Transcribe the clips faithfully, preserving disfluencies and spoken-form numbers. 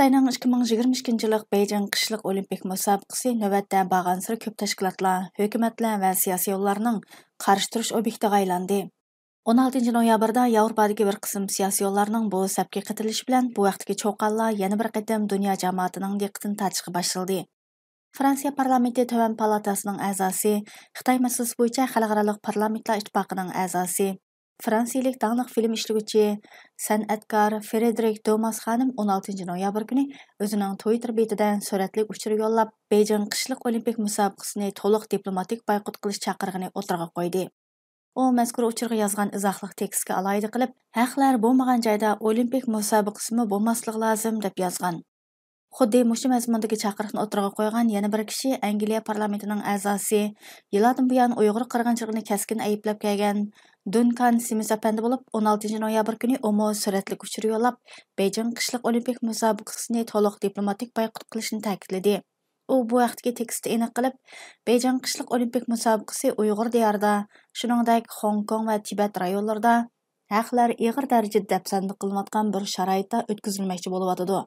خىتاينىڭ ئىككى مىڭ يىگىرمە ئىككىنچى يىللىق بېيجىڭ قىشلىق ئولىمپىك مۇسابىقىسى نۆۋەتتە بارغانسېرى كۆپ تەشكىلاتلار، ھۆكۈمەتلەر ۋە سىياسىيونلارنىڭ قارشى تۇرۇش ئوبيېكتىغا ئايلاندى. ئون ئالتىنچى نويابىردا ياۋروپادىكى بىر قىسىم سىياسىيونلارنىڭ بۇ سەپكە قېتىلىشى بىلەن بۇ ھەقتىكى چۇقانلار يەنە بىر قېتىم دۇنيا جامائىتىنىڭ دىققىتىنى تارتىشقا باشلىدى. فرانسىيە پارلامېنتى تۆۋەن پالاتاسىنىڭ ئەزاسى، خىتاي مەسىلىسى بويىچە خەلقئارالىق پارلامېنتلار ئىتتىپاقىنىڭ ئەزاسى، فرانسىيىلىك داڭلىق فىلىم ئىشلىگۈچى، سەنئەتكار فرېدرىك دوماس خانىم ئون ئالتىنچى نويابىر كۈنى ئۆزىنىڭ تۋىتتېر بېتىدە سۈرەتلىك ئۇچۇر يوللاپ، بېيجىڭ قىشلىق ئولىمپىك مۇسابىقىسىنى تولۇق دىپلوماتىك بايقۇت قىلىش چاقىرىقىنى ئوتتۇرىغا قويدى. ئۇ مەزكۇر ئۇچۇرغا يازغان ئىزاھلىق تېكىستكە ئالاھىدە قىلىپ، ھەقلەر بولمىغان جايدا ئولىمپىك مۇسابىقىسىمۇ بولماسلىقى لازىم، دەپ يازغان. خۇددى مۇشۇ مەزمۇندىكى چاقىرىقنى ئوتتۇرىغا قويغان يەنە بىر كىشى ئەنگلىيە پارلامېنتىنىڭ ئەزاسى، يىللاردىن بۇيان ئۇيغۇر قىرغىنچىلىقىنى كەسكىن ئەيىبلەپ كەلگەن دۇنكان سىمىس ئەپەندى بولۇپ، ئون ئالتىنچى نويابىر كۈنى ئۇمۇ سۈرەتلىك ئۇچۇر يوللاپ، بېيجىڭ قىشلىق ئولىمپىك مۇسابىقىسىنى تولۇق دىپلوماتىك بايقۇت قىلىشنى تەكىتلىدى. ئۇ بۇ ھەقتىكى تېكىستتە ئېنىق قىلىپ، بېيجىڭ قىشلىق ئولىمپىك مۇسابىقىسى ئۇيغۇر دىيارىدا، شۇنىڭدەك خوڭكوڭ ۋە تىبەت رايونلىرىدا ھەقلەر ئېغىر دەرىجىدە دەپسەندە قىلىنىۋاتقان بىر شارائىتتا ئۆتكۈزۈلمەكچى بولۇۋاتىدۇ.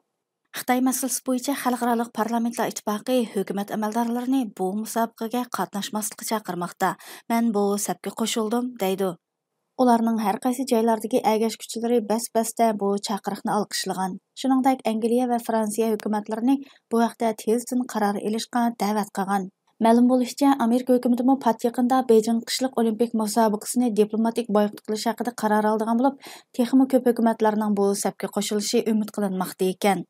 خىتاي مەسىلىسى بويىچە خەلقئارالىق پارلامېنتلار ئىتتىپاقى ھۆكۈمەت ئەمەلدارلىرىنى بۇ مۇسابىقىگە قاتناشماسلىققا چاقىرماقتا. مەن بۇ سەپكە قوشۇلدۇم، دەيدۇ. ئۇلارنىڭ ھەر قايسى جايلاردىكى ئەگەشكۈچىلىرى بەس-بەستە بۇ چاقىرىقنى ئالقىشلىغان. شۇنىڭدەك ئەنگلىيە ۋە فرانسىيە ھۆكۈمەتلىرىنى بۇ ھەقتە تېزدىن قارار ئېلىشقا دەۋەت قىلغان. مەلۇم بولۇشىچە، ئامېرىكا ھۆكۈمىتىمۇ پات يېقىندا بېيجىڭ قىشلىق ئولىمپىك مۇسابىقىسىنى دىپلوماتىك بايقۇت قىلىش ھەققىدە قارار ئالىدىغان بولۇپ، تېخىمۇ كۆپ ھۆكۈمەتلەرنىڭ بۇ سەپكە قوشۇلۇشى ئۈمىد قىلىنماقتا ئىكەن.